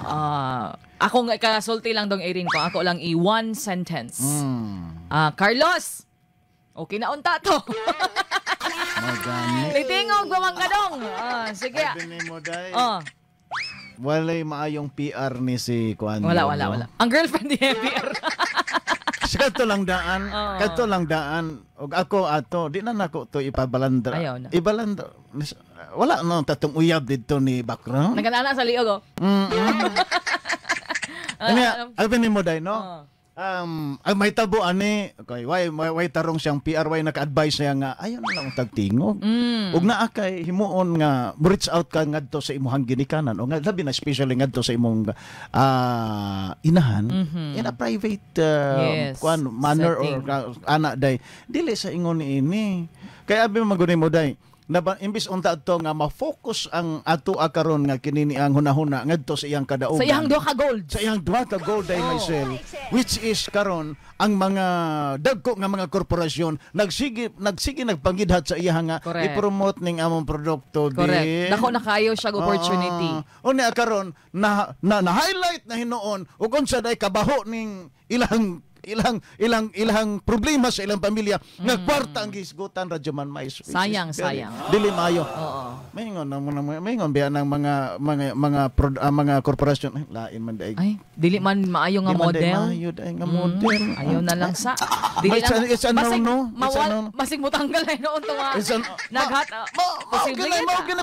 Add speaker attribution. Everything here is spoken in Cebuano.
Speaker 1: Ah, ako nga ikasulti lang dong, Erin, ko. Ako lang i one sentence. Ah, Carlos. Okay na unta to.
Speaker 2: Magani.
Speaker 1: Litingog pa man ka dong. Ah, sige.
Speaker 2: Sabi ni mo, day.
Speaker 1: Oh,
Speaker 2: Walay maayong PR ni si Kuan.
Speaker 1: Wala, wala, wala. Ang girlfriend ni PR.
Speaker 2: Sa kadto lang daan, kadto lang daan ug ako ato di na nako to ipabalandra.
Speaker 1: Ayaw na.
Speaker 2: Ibalandra. Wala no tatong uyab didto ni background.
Speaker 1: Naganana sa liog oh.
Speaker 2: Ano, abi ni mo, day, no?
Speaker 1: Oo.
Speaker 2: Ang may tabo ani, okay, why tarong siyang PR, why naka-advise siya nga ayon na lang ang tagtingog. Ug naa kay himuon nga reach out ka ngadto sa imong ginikanan o nga labi na especially ngadto sa imong inahan in a private kuan manner or
Speaker 1: setting.
Speaker 2: Ana day, dili sa ingon ini kay abi maguni mo, day, na ba, imbis unta adto nga ma-focus ang ato karon nga kini ni ang hunahuna ngadto sa iyang kadaugan,
Speaker 1: Sa iyang duha ka gold.
Speaker 2: Sa iyang duha ka gold day, myself, which is karon ang mga dagko nga mga korporasyon nagsige nagsige nagpangidhat sa iya nga i-promote ning among produkto
Speaker 1: Correct.
Speaker 2: di.
Speaker 1: Dako na kayo siya opportunity.
Speaker 2: Ah, unya karon na highlight na hinuon ug unsa day kabaho ning ilang ilang ilang ilang problema sa ilang pamilya nga kwarta ang gisgutan ra man mais. Which is
Speaker 1: Sayang, sayang.
Speaker 2: Dili maayo.
Speaker 1: Oo.
Speaker 2: Maingon ang mga maingon biya ng mga mga mga mga korporasyon, ay, lain man day.
Speaker 1: Ay, dili man maayo nga
Speaker 2: Di man day
Speaker 1: model.
Speaker 2: maayo day nga model.
Speaker 1: Ayaw na lang sa. Dili
Speaker 2: It's a
Speaker 1: basig,
Speaker 2: no-no. It's a
Speaker 1: mawal,
Speaker 2: no-no.
Speaker 1: basig mutanggal ay noon to nga.
Speaker 2: It's an
Speaker 1: Naghat.
Speaker 2: Ma,
Speaker 1: Posible
Speaker 2: mao
Speaker 1: yun,
Speaker 2: mao
Speaker 1: ah.
Speaker 2: gina